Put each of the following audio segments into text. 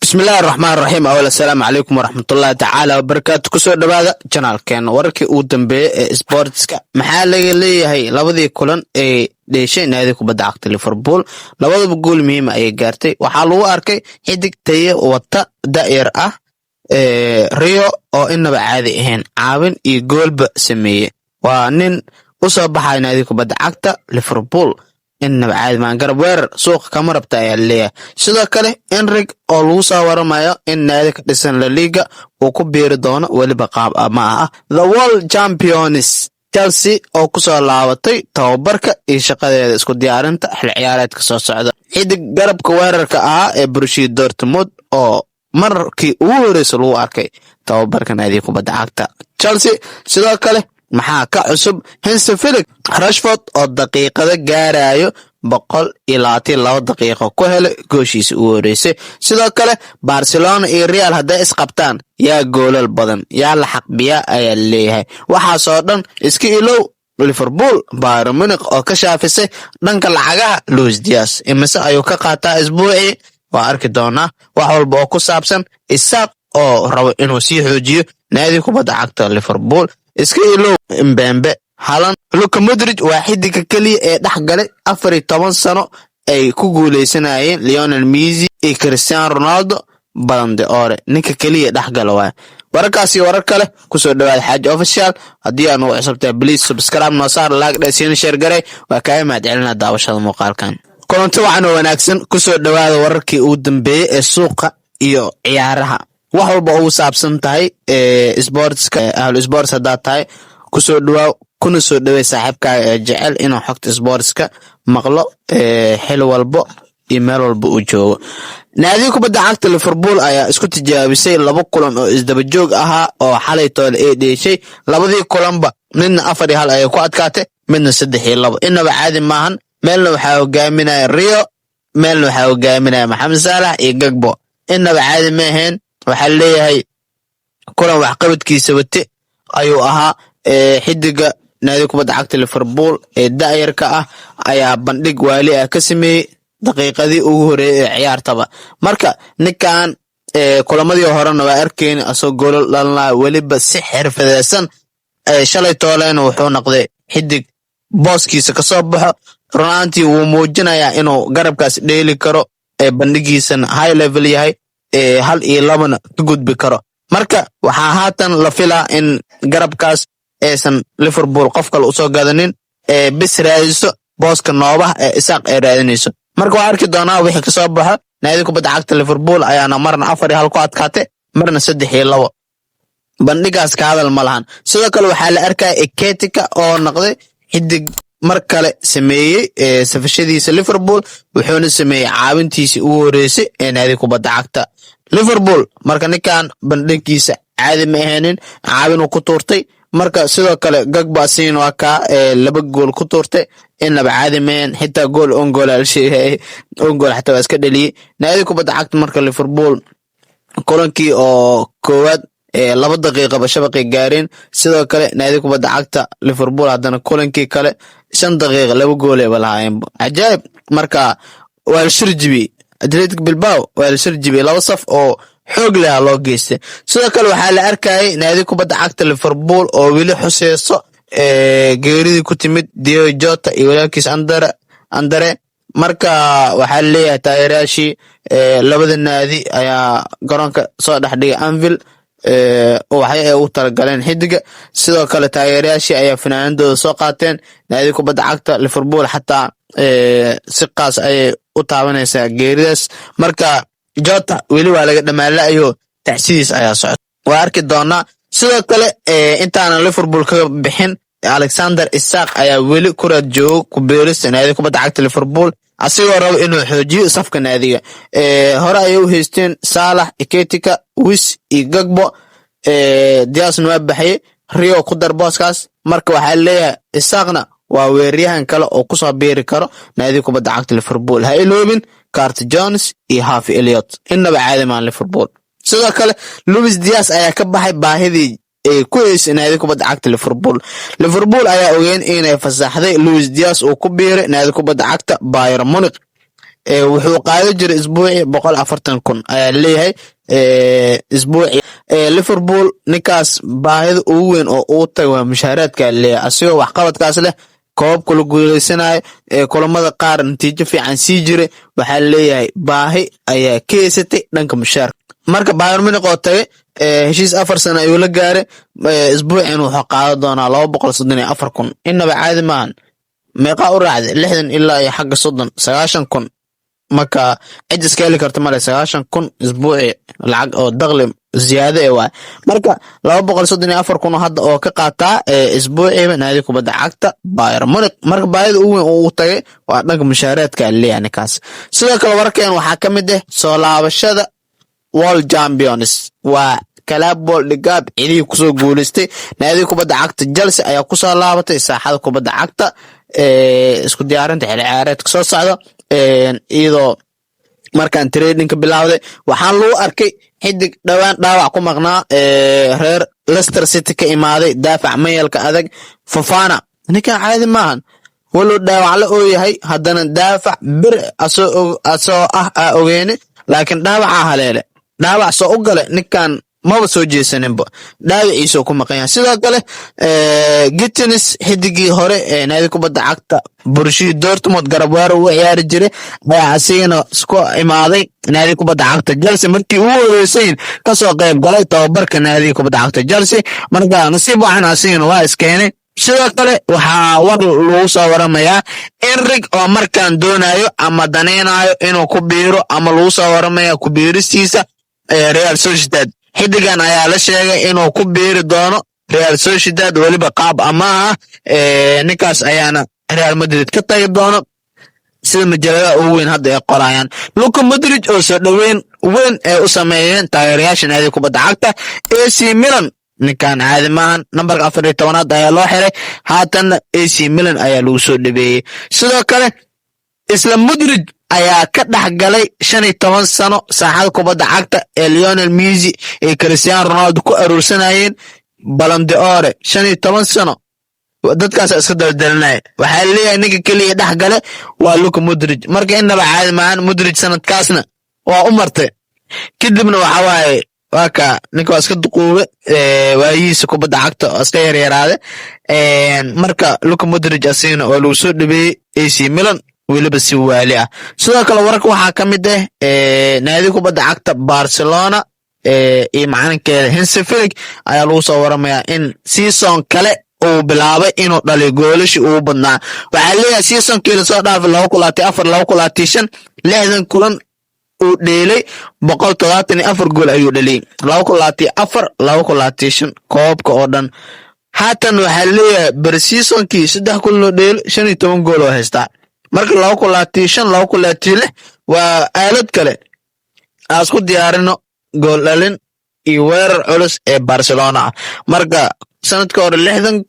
Bismillahi raxmaan raxiim. Awal, assalaamu calaykum waraxmatullaahi tacaala wabarakaatu. Kusoo dhowaada channelkeena, wararkii ugu dambeeyey ee sportska. Maxaa laga leeyahay labadii kulan ee dheeshay naadi kubadda cagta Liverpool? Labadaba gool muhiima ayay gaartay. Waxaa lagu arkay xidig taye wata, da'yar ah, Rio, oo inaba caadi ahayn, caawin iyo goolba sameeye. Waa nin u soo baxaya naadi kubadda cagta Liverpool, inaba caadi maan. Garab weerar suuqa kama rabta ayaa laleeyahay. Sidoo kale Endrick oo lagu soo waramayo in naadi ka dhisan La Liga uu ku biiri doono, weliba qaab ama ah. The world champions Chelsea oo kusoo laabatay tababarka iyo shaqadeeda isku diyaarinta xil ciyaareedka soo socda. Xidig garabka weerarka ahaa ee Borussia Dortmund oo markii ugu horeysa lagu arkay tababarka naadiga kubadda cagta Chelsea. Sidoo kale maxaa ka cusub Hansi Flick? Rashford oo daqiiqado gaarayo 122 daqiiqo ku helay gooshiisa ugu horeysay. Sidoo kale Barcelona iyo Real hadday isqabtaan, yaa goolal badan, yaa la xaqbiyaa ayaa laleeyahay. Waxaasoo dhan iska ilow. Liverpool Bayern Munich oo ka shaafisay dhanka lacagaha Luis Diaz, imise ayuu ka qaataa isbuucii? Waa arki doonaa wax walba oo ku saabsan Isak oo rabo inuu sii xoojiyo naadi kubadda cagta Liverpool. Iska ilow Mbappe, Haaland. Luka Modric waa xidiga keliya ee dhex galay 14 sano ay ku guuleysanayeen Lionel Messi iyo Cristiano Ronaldo Ballon d'Or. Ninka keliya dhex gala waay. Wararkaas iyo warar kale kusoo dhawaada Xaaji Official. Haddii aan ugu cusubtahay, please subscribe noo saar, like dhe, siina share garay. Waa kaaga mahad celinaa daawashada muuqaalkan. Kulanti wacan oo wanaagsan. Kusoo dhawaada wararkii ugu dambeeyey ee suuqa iyo ciyaaraha, wax walba ugu saabsan tahay sportska. Ahlu sports haddaad tahay, kusoo dhawaaw, kuna soo dhawey saaxiibkaaga ee jecel inuu xogta sportska maqlo xil walbo iyo meel walba uu joogo. Naadiga kubadda cagta Liverpool ayaa isku tijaabisay laba kulan oo isdaba joog ahaa oo xalay toole ay dheeshay. Labadii kulanba midna 4-1 ayay ku adkaatay, midna 3-2. Inaba caadi maahan. Meelna waxaa hogaaminaya Rio, meelna waxaa hogaaminaya Maxamed Saalax iyo Gakpo. Inaba caadi ma ahayn. Waxaa leeyahay kulan waxqabadkiisa wate ayuu ahaa. Xidiga naadiga kubadda cagta Liverpool ee da'yarka ah ayaa bandhig waali ah ka sameeyey daqiiqadii ugu horeeyey ee ciyaartaba. Marka ninkan kulamadii horena waa arkeyni asoo goolal dhalinaya, weliba si xirfadeysan. Shalay toolena wuxuu noqday xidig booskiisa kasoo baxo. Runaantii wuu muujinayaa inuu garabkaas dheeli karo, bandhigiisana high level yahay, hal iyo labana ka gudbi karo. Marka waxaa haatan la filaa in garabkaas aysan Liverpool qof kale usoo gadanin, bis raadiso booska noobaha ee Isak ay raadinayso. Marka waa arki doonaa wixii kasoo baxo. Naadi kubadda cagta Liverpool ayaana marna 4-1 ku adkaatay, marna 3-2. Bandhigaas ka hadal ma lahan. Sidoo kale waxaa la arkaya Ekitike oo noqday xidig mar kale sameeyey safashadiisa Liverpool, wuxuuna sameeyey caawintiisii ugu horeysay ee naadi kubadda cagta Liverpool. Marka ninkan bandhigiisa caadi ma ahaynin, caawinuu ku tuurtay. Marka sidoo kale Gakpo sin waa kaa laba gool ku tuurtay, inaba caadi mahan. Xitaa gool own goal la sheegay, own goal xataa waa iska dhaliyey naadi kubadda cagta. Marka Liverpool kulankii oo koowaad 2 daqiiqaba shabaqay gaareen. Sidoo kale naadi kubadda cagta Liverpool haddana kulankii kale 5 daqiiqa laba gool ayba lahaayeen. Cajaa'ib. Marka waa la shirjibiyey Athletic Bilbao, waa la shirjibiyey, laba saf oo xoog leha loo geystay. Sidoo kale waxaa la arkayay naadi kubadda cagta Liverpool oo weli xuseyso geeridii ku timid Diogo Jota iyo walaalkiis Andre. Marka waxaa leeyahay taageerayaashii labada naadi ayaa garoonka soo dhex dhigay Anfield ubaxyo ay ugu talagaleen xidiga. Sidoo kale taageerayaashii ayaa fanaanadooda soo qaateen. Naadi kubadda cagta Liverpool xataa si qaas ayay u taabanaysaa geeridaas. Marka Jota weli waa laga dhammaanla'ayo, tacsidiis ayaa socota, waa arki doonaa. Sidoo kale intaanan Liverpool kaga bixin, Alexander Isak ayaa weli ku raad joogo ku beerista naadiga kubadda cagta Liverpool, asigoo rabo inuu xoojiyo safka naadiga. Hore ayay u haysteen Saalax, Ekitike, Wirtz iyo Gakpo. Diazna waa baxyey, Rio ku dar booskaas. Marka waxaa leeyahay Isakna waa weeraryahan kale oo kusoo biiri karo naadiga kubadda cagta Liverpool. Ha iloobin Curtis Jones iyo Harvey Elliott. Inaba caadi maan Liverpool. Sidoo kale Luis Diaz ayaa ka baxay baahidii ay ku heysay naadiga kubadda cagta Liverpool. Liverpool ayaa ogeen inay fasaxday Luis Diaz uu ku biiray naadiga kubadda cagta Bayern Munich. Wuxuu qaadan jiray isbuucii 140,000 ayaa leeyahay isbuucii. Liverpool ninkaas baahida ugu weyn oo uu tagay waa mushaaraadka leeyahay, asigoo waxqabadkaas leh, koobabka la guuleysanayo, kulamada qaar natiijo fiican sii jiray. Waxaa leeyahay baahi ayaa ka heysatay dhanka mushaarka. Marka Bayern Munich oo tagay, heshiis 4 sano ayuu la gaaray. Isbuucin wuxuu qaadan doonaa 234,000. Inaba caadi maahan. Meeqaa u raacday? 60 ilaa iyo xagga 30, 90,000. Marka cid iska heli karta male 90,000 isbuuci, lacag oo daqli ziyaado e waay. Marka 234,000 oo hadda oo ka qaataa isbuuciiba naadi kubadda cagta Bayern Munich. Marka baahida ugu weyn oo uu tagay waa dhanka mushaaraadka leeyahay ninkaas. Sidoo kale wararkeen waxaa ka mid ah soo laabashada World Champions, waa Club World Cup cidihii kusoo guuleystay. Naadiga kubadda cagta Chelsea ayaa kusoo laabatay saaxada kubadda cagta isku diyaarinta xilli ciyaareedka soo socda, iyadoo markaan training ka bilaawday. Waxaan lagu arkay xidig dhowaan dhaawac ku maqnaa, reer Leicester City ka imaaday, daafac mayalka adag Fofana. Ninkan caadi maahan, walow dhaawacle oo yahay, haddana daafac bir asoo ah aa ogeene, laakiin dhaawacaa haleele. Dhaawac soo u gale ninkan maba soo jeesaninba, dhaawaciisoo ku maqan yahay. Sidoo kale Gittens, xidigii hore ee naadi kubadda cagta Borussia Dortmund garabweer u ciyaari jiray, ayaa asigana isku imaaday naadi kubadda cagta Chelsea, markii ugu horeysay kasoo qayb galay tababarka naadiga kubadda cagta Chelsea. Marka nasiib waxan asigana waa iskeenay. Sidoo kale waxaa war lagu soo waramayaa Endrick oo markaan doonayo ama danaynayo inuu ku biiro, ama lagu soo waramaya ku biiristiisa Real Sociedad. Xidigan ayaa la sheegay inuu ku biiri doono Real Sociedad, weliba qaab amaah ah. Ninkaas ayaana Real Madrid ka tagi doono, sida majaladaha ugu weyn hadda ay qorayaan. Luka Modric oo soo dhoweyn weyn ay u sameeyeen taageerayaasha naadiga kubadda cagta AC Milan. Ninkan caadi maahan, nambarka 14aad ayaa loo xiray, haatanna AC Milan ayaa lagu soo dhabeeyey. Sidoo kale isla Modric ayaa ka dhex galay 15 sano saaxada kubadda cagta ee Lionel Messi iyo Cristiano Ronaldo ku aruursanayeen Ballon d'Or. 15 sano dadkaas iska daldalinaya. Waxaa leeyahay ninka keliya dhex gale waa Luka Modric. Marka inaba caadi maahan, Modric sanadkaasna waa u martay. Kadibna waxa waaye waa ka ninka waa iska duquube, waayihiisa kubadda cagta oo iska yaryaraade. Marka Luka Modric asigana oo lagu soo dhabeeyey AC Milan, weliba si waali ah. Sidoo kale wararka waxaa ka mid ah naadi kubadda cagta Barcelona iyo macalinkeeda Hansi Flick ayaa lagu soo waramayaa in season kale uu bilaabay inuu dhaliyo goolashii ugu badnaa. Waxaa leeyahay seasonkii lasoo dhaafay 2024 2025, 60 kulan uu dheelay, 174 gool ayuu dhaliyey, 2024 2025 koobka oo dhan. Haatan waxaa leeyahay pre-seasonkii 3 kulan oo dheelo, 15 gool oo haystaa. Marka 2025 2026 waa aalad kale aan isku diyaarino gool dhalin iyo weerar culus ee Barcelona ah. Marka sanadka hore 60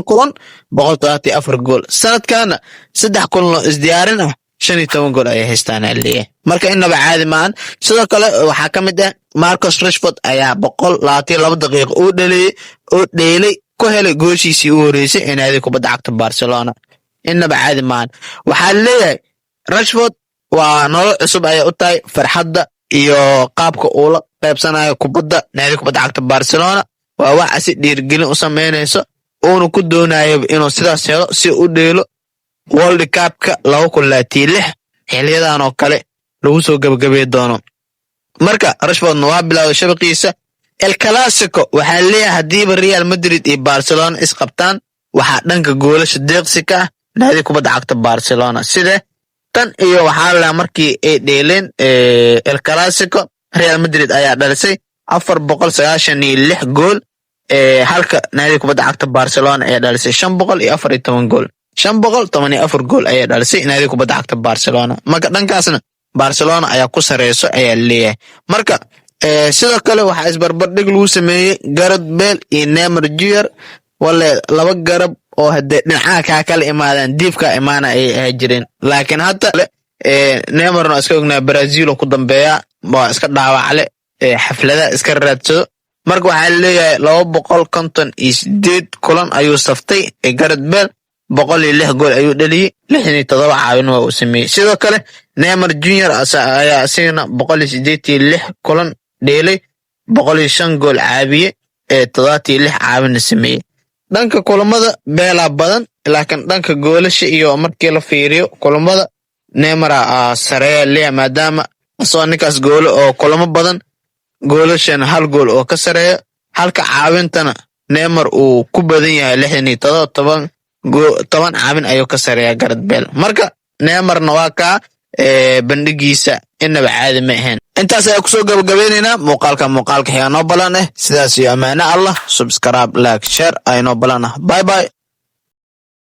kulan, 174 gool, sanadkana 3 kulan oo isdiyaarin ah, 15 gool ayay haystaan leeyahay. Marka inaba caadi maahan. Sidoo kale waxaa ka mid ah Marcus Rashford ayaa 122 daqiiqo uu dhaliyey oo dheelay ku helay gooshiisii u horeysay ee naadiga kubadda cagta Barcelona. Inaba caadi maahan. Waxaa leeyahay Rashford waa nolol cusub ayay u tahay, farxadda iyo qaabka uu la qaybsanayo kubadda naadiga kubadda cagta Barcelona waa wax asi dhiirigelin u sameynayso, uuna ku doonayo inuu sidaas helo si u dheelo World Cupka 2026, xiliyadan oo kale lagu soo gabagabey doono. Marka Rashfordna waa bilowday shabaqiisa. El Clasico waxaa leeyahay haddiiba Real Madrid iyo Barcelona isqabtaan, waxaa dhanka goolasha deeqsi ka ah naadiga kubadda cagta Barcelona. Sida tan iyo waxaa la markii ay dheeleen El Clasico, Real Madrid ayaa dhalisay 496 gool, halka naadiga kubadda cagta Barcelona ayaa dhalisay 514 gool. 514 gool ayaa dhalisay naadiga kubadda cagta Barcelona. Marka dhankaasna Barcelona ayaa ku sareyso ayaa leeyahay. Marka sidoo kale waxaa isbarbardhig lagu sameeyey Gareth Bale iyo Neymar Junior. Wale laba garab oo hadee dhinacaha kaa kala imaadaan, diifkaa imaana ayay ahaa jireen, laakiin hadda Neymarna waa iska ognaa, Brazil oo ku dambeeya, waa iska dhaawacle, xafladaha iska raadsado. Marka waxaa leeyahay 258 kulan ayuu saftay Gareth Bale. 106 gool ayuu dhaliyey, 67 caawin waa uu sameeyey. Sidoo kale Neymar Junior ayaa asigana 186 kulan dheelay, 105 gool caabiye ee 76 caawinna sameeyey. Dhanka kulamada Bale badan, laakiin dhanka goolasha iyo markii la fiiriyo kulamada, Neymar sareeya leeya, maadaama asagoo ninkaas goolo oo kulamo badan, goolashana hal gool oo ka sareeya, halka caawintana Neymar uu ku badan yahay, 67, 10 caawin ayuu ka sareeya Gareth Bale. Marka Neymarna waa kaa, bandhigiisa inaba caadi ma ahayn. Intaas ayaa kusoo gabagabeyneynaa muuqaalka. Muuqaalka xigaa noo balan sidaas iyo ammaano Allah. Subscribe, like, share aynoo balan. Bye bye.